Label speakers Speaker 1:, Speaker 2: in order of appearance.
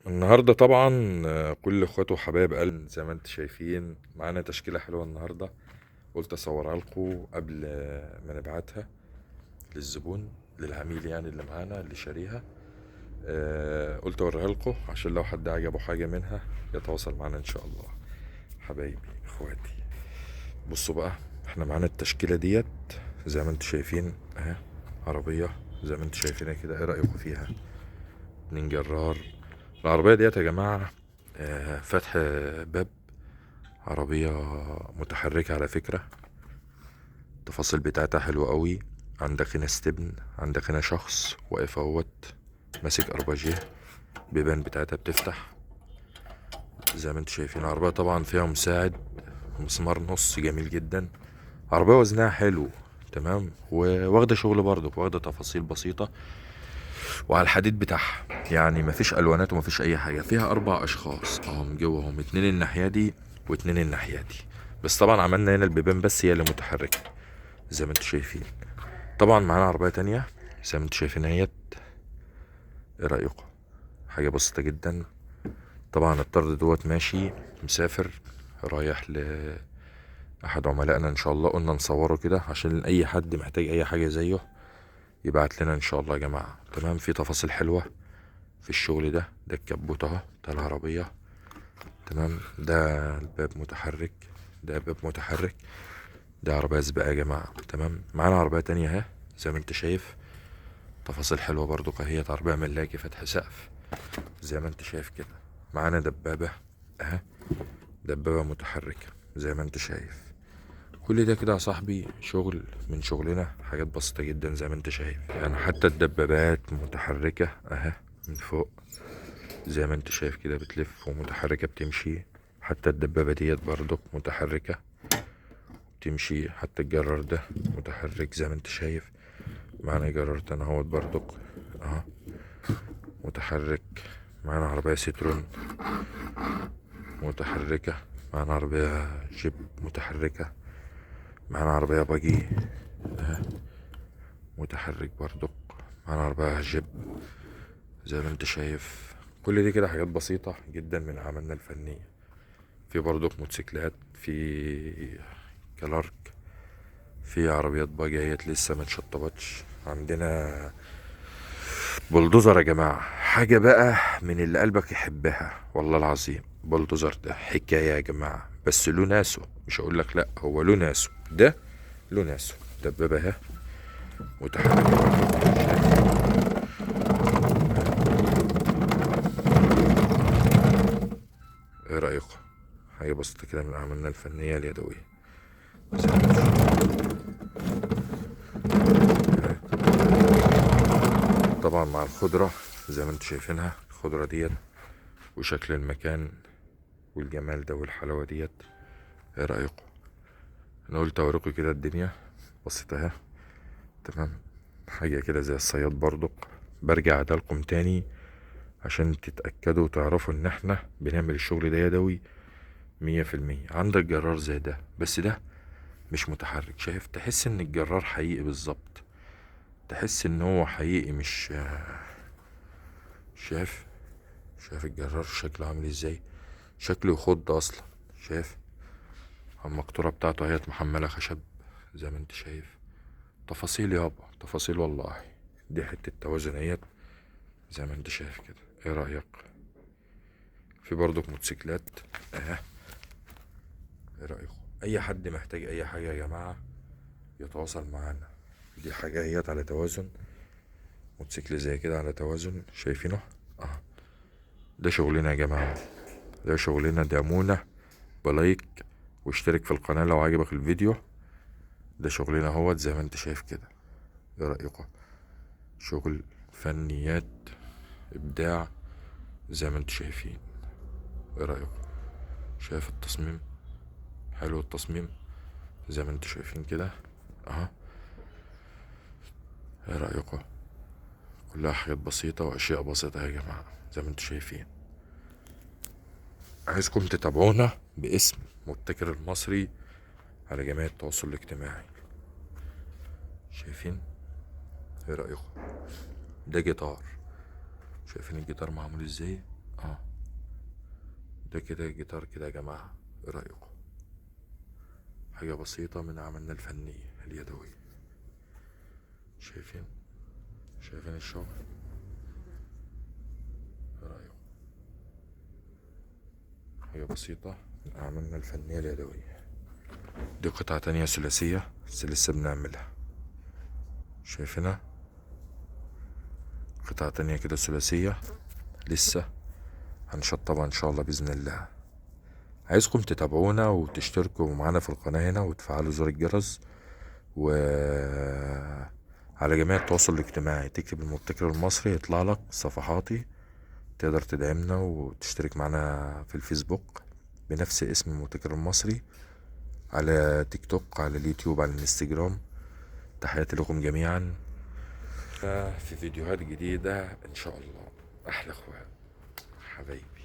Speaker 1: النهارده طبعا كل اخواته وحبايب قلب زي ما انتم شايفين معانا تشكيله حلوة النهارده. قلت اصورها لكم قبل ما نبعتها للزبون للعميل يعني اللي معانا اللي شاريها. قلت اوريها لكم عشان لو حد عجبه حاجة منها يتواصل معانا ان شاء الله. حبايبي اخواتي، بصوا بقى احنا معانا التشكيلة ديت زي ما انتم شايفين اهي، عربية زي ما انتم شايفينها كده. ايه رايكم فيها؟ 2 جرار. العربية ديت يا جماعة فتح باب، عربية متحركة على فكرة. التفاصيل بتاعتها حلوة قوي. عندك هنا استبن، عندك هنا شخص واقف اهوت ماسك ارباجيه، بيبان بتاعتها بتفتح زي ما انتم شايفين. العربية طبعا فيها مساعد مسمار نص جميل جدا. عربية وزنها حلو تمام، وواخدة شغل برضك، واخدة تفاصيل بسيطة، وعلى الحديد بتاعها يعني مفيش الوانات ومفيش اي حاجة. فيها 4 اشخاص اهم جوه، هم 2 الناحية دي و2 الناحية دي، بس طبعا عملنا هنا البيبان بس هي اللي متحركة زي ما انتم شايفين. طبعا معانا عربية تانية زي ما انتم شايفين اهيت. ايه رايكم؟ حاجة بسيطة جدا. طبعا الطرد دوت ماشي مسافر رايح لاحد عملائنا ان شاء الله، قلنا نصوره كده عشان اي حد محتاج اي حاجة زيه يبعت لنا ان شاء الله يا جماعة. تمام، في تفاصيل حلوة في الشغل ده. ده الكبوت اهو بتاع العربية تمام. ده الباب متحرك، ده باب متحرك، ده عربية سباق يا جماعة تمام. معانا عربية تانية اهي زي ما انت شايف، تفاصيل حلوة برضو اهي، عربية ملاكي فتح سقف زي ما انت شايف كده. معانا دبابة اهي، دبابة متحركة زي ما انت شايف. كل ده كده يا صاحبي شغل من شغلنا، حاجات بسيطة جدا زي ما انت شايف. يعني حتى الدبابات متحركة اهي من فوق زي ما انت شايف كده، بتلف ومتحركة بتمشي. حتى الدبابة ديت برضك متحركة بتمشي. حتى الجرار ده متحرك زي ما انت شايف. معانا جرار تاني اهوت برضك اهو متحرك. معانا عربية سترون متحركة، معانا عربية جيب متحركة، معانا عربية باجي اهي متحرك برضك، معانا عربية جيب زي ما انت شايف. كل دي كده حاجات بسيطة جدا من عملنا الفنية. في برضك موتوسيكلات، في كلارك، في عربيات باجي اهيت لسه ما اتشطبتش. عندنا بلدوزر يا جماعة، حاجة بقى من اللي قلبك يحبها والله العظيم. بلدوزر ده حكاية يا جماعة، بس له ناسه، مش هقول لك لا، هو له ناسه، ده له ناسه. دبابة اهي متحركة. ايه رأيكم؟ حاجة بسيطة كده من أعمالنا الفنية اليدوية. طبعا مع الخضرة زي ما انتم شايفينها، الخضرة ديت وشكل المكان والجمال ده والحلاوة ديت. ايه رأيكم؟ انا قلت اوريكم كده الدنيا بسيطة اهي تمام. حاجة كده زي الصياد برضك. برجع ادالكم تاني عشان تتأكدوا وتعرفوا ان احنا بنعمل الشغل ده يدوي 100%. عندك جرار زي ده، بس ده مش متحرك، شايف؟ تحس ان الجرار حقيقي بالظبط، تحس ان هو حقيقي مش شايف؟ شايف الجرار شكله عامل ازاي؟ شكله يخض اصلا. شايف المقطورة بتاعته اهيت محملة خشب زي ما انت شايف. تفاصيل يابا، تفاصيل والله. دي حتة توازن اهيت زي ما انت شايف كده. ايه رأيك؟ في برضك موتوسيكلات اهي. ايه رأيكم؟ اي حد محتاج اي حاجة يا جماعة يتواصل معانا. دي حاجة اهيت على توازن، موتوسيكل زي كده على توازن، شايفينه؟ ده شغلنا يا جماعة، ده شغلنا. دعمونا بلايك واشترك في القناة لو عجبك الفيديو. ده شغلنا اهوت زي ما انت شايف كده. ايه رأيكم؟ شغل فنيات، ابداع زي ما انتم شايفين. ايه رأيكم؟ شايف التصميم؟ حلو التصميم زي ما انتم شايفين كده اهو. ايه رأيكم؟ كلها حاجات بسيطة واشياء بسيطة يا جماعة زي ما انتم شايفين. عايزكم تتابعونا باسم مبتكر المصري على جميع التواصل الاجتماعي. شايفين؟ ايه رأيكم؟ ده جيتار، شايفين الجيتار معمول ازاي؟ ده كده جيتار كده يا جماعة، ايه رأيكم؟ حاجة بسيطة من عملنا الفني اليدوي. شايفين؟ شايفين الشغل؟ ايه رأيكم؟ حاجة بسيطة من أعمالنا الفنية اليدوية. دي قطعة تانية ثلاثية بس لسه بنعملها، شايفينها؟ قطعة تانية كده ثلاثية لسه هنشطبها إن شاء الله بإذن الله. عايزكم تتابعونا وتشتركوا معانا في القناة هنا وتفعلوا زر الجرس، و على جميع التواصل الاجتماعي تكتب المبتكر المصري يطلع لك صفحاتي، تقدر تدعمنا وتشترك معنا في الفيسبوك بنفس اسم المبتكر المصري، على تيك توك، على اليوتيوب، على الانستجرام. تحياتي لكم جميعا في فيديوهات جديدة إن شاء الله. أحلى إخوان حبايبي.